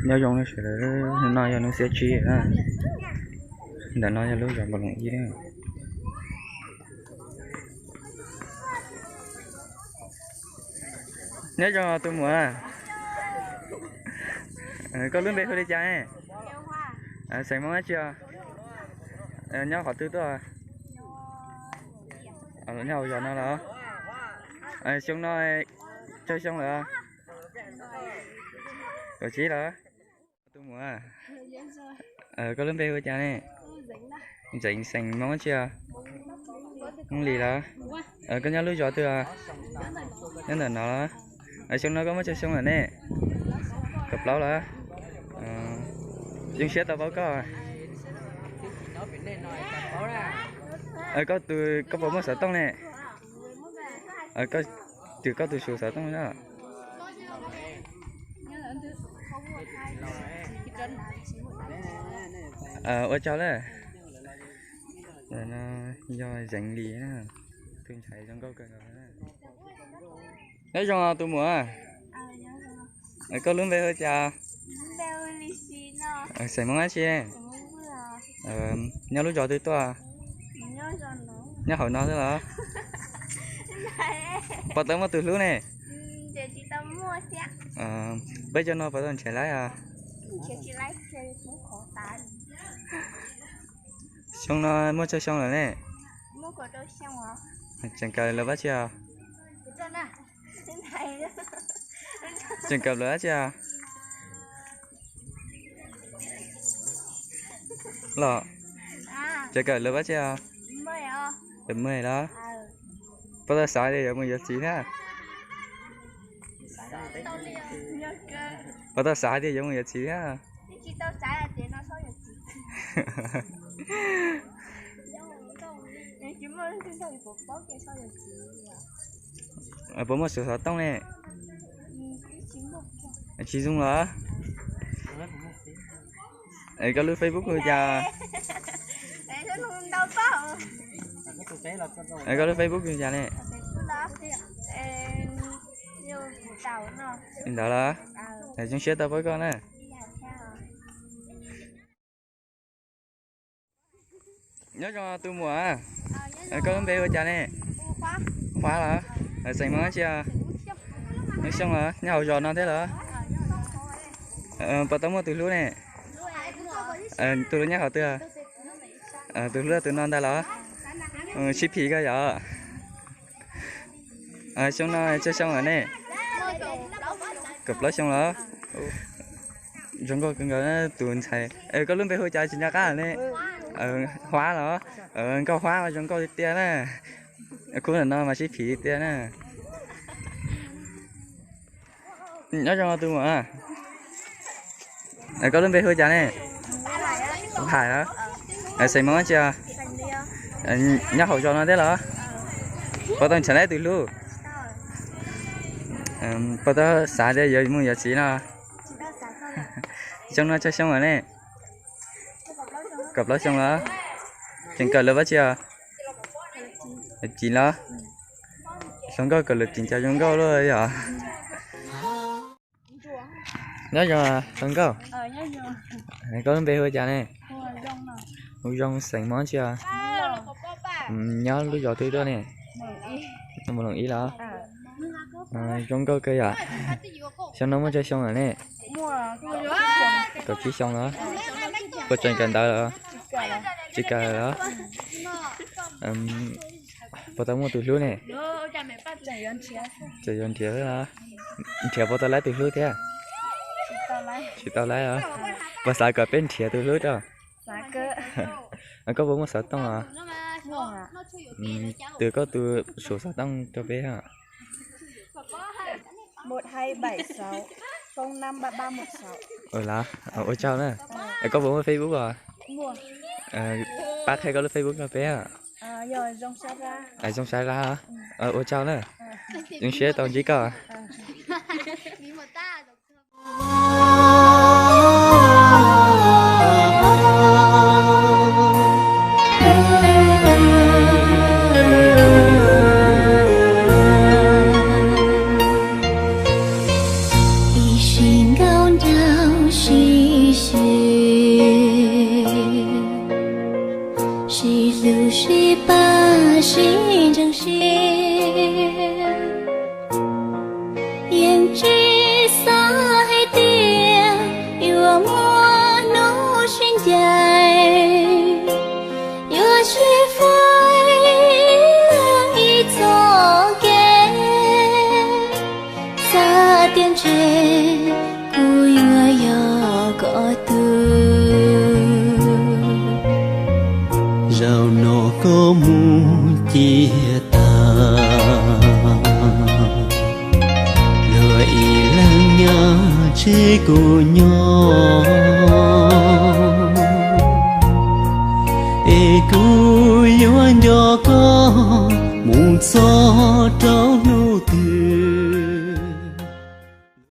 Nyob zoo sawv daws, hnub no yog hnub xiab tsib na. Ntawm no yog lub zos Npoo Loos ib na. Nyob zoo tus muam, koj lub npe hu li cas ne? Xeem Hmoob dab tsi os? Nyob qhov twg tuaj? Nyob hauv zos no los? Xyoo no tsawg xyoo lawm? Kaum tsib lawm. Tus muam, koj lub npe hu cas ne? Ntxeev, xeem Hmoob dab tsi os? Hmoob Lis los? Koj nyob lub zos twg os? Nyob ntawm no los? Xyoo no koj muaj tsawg xyoo lawm ne? Kaum plaub los? Zoo siab tau paub koj. Koj tus, koj puas muaj xov tooj ne? Koj, tus, koj tus su xov tooj na. Ua tsaug na. Yog Zeev Lis na, tus ntxhais zoo nkauj kawg nkaus. Nyob zoo tus muam, koj lub npe hu cas? Xeem Hmoob dab tsi? Nyob lub zos twg tuaj? Nyob hauv no xwb los? Puas tau muaj tus hlub ne? Peb cov no puas tau nrhiav laib os? Xyoo no muaj tsawg xyoo lawm ne? Tseem kawm lawv pab tsi os? Tseem kawm lawv pab tsi os? Los, tseem kawm lawv pab tsi os? Lawv me los? Puas tau xav tias yuav mus yuav txiv thiab? Puas tau xav tias yuav mus yuav txiv thiab? Puas muaj su xov tooj ne? Tsis zoo los? Koj lub Facebook hu cas? Koj lub Facebook hu cas ne? Li ntawd los? Zoo siab tau paub koj na. Nyob zoo tus muam, koj lub npe hu cas ne? Huab los? Xeem Hmoob dab tsi os? Xyooj los? Nyob hauv zos no thiab los? Puas tau muaj tus hlub ne? Tus hlub nyob qhov twg? Tus hlub tus no ntag los? Sib phim kawg yom. Xyoo no tsawg xyoo lawm ne? Kaum plaub xyoo los? Zoo nkauj kawg nkaus tus ntxhais. Koj lub npe hu cas tsis nco qab ne? Huab los? Nkauj Huab zoo nkauj tiag tiag na. Khub no mas sib phim tiag na. Nyob zoo tus muam, koj lub npe hu cas ne? Hais los? Xeem Hmoob dab tsi os? Nyob hauv zos no thiab los? Puas tau nrhiav laib tus hlub? Puas tau xav tias yuav mus yuav txiv no? Xyoo no tsawg xyoo lawm ne? Kaum plaub xyoo los? Tseem kawm lawv pab tsi os? Lawv txiv los? Zoo nkauj kawm lawv txiv cas zoo nkauj luaj yom. Nyob zoo zoo nkauj. Koj lub npe hu cas ne? Hu Zoo, xeem Hmoob dab tsi os? Nyob lub zos twg tuaj ne? Mus Loos ib los? Zoo nkauj kawg yom. Xyoo no muaj tsawg xyoo lawm ne? Kaum tsib xyoo los? Puas tseem kawm ntawv los? Tsis kawm los? Puas tau muaj tus hlub ne? Tseem yuav nrhiav los? Nrhiav puas tau laib tus hlub thiab? Tsis tau laib os. Puas xav kom peb nrhiav tus hlub rau? Koj puas muaj xov tooj os? Tus, koj tus su xov tooj rau peb. Los, ua tsaug na. Koj puas muaj Facebook os? Pab qhia koj lub Facebook rau peb. Zoo Sab Lab. Ua tsaug na. Zoo siab tau ntsib koj. Ib sim nkauj nraug sib ntseeg siab. Yeej tsis xav hais tias yuav muaj hnub sib ncaim, yuav sib faib ib txoj kev. Xav tias ntshe kuv yuav yog koj tug. Zaum no koj mus ciaj tag, luag ib leeg nyob tsis kuv nyob.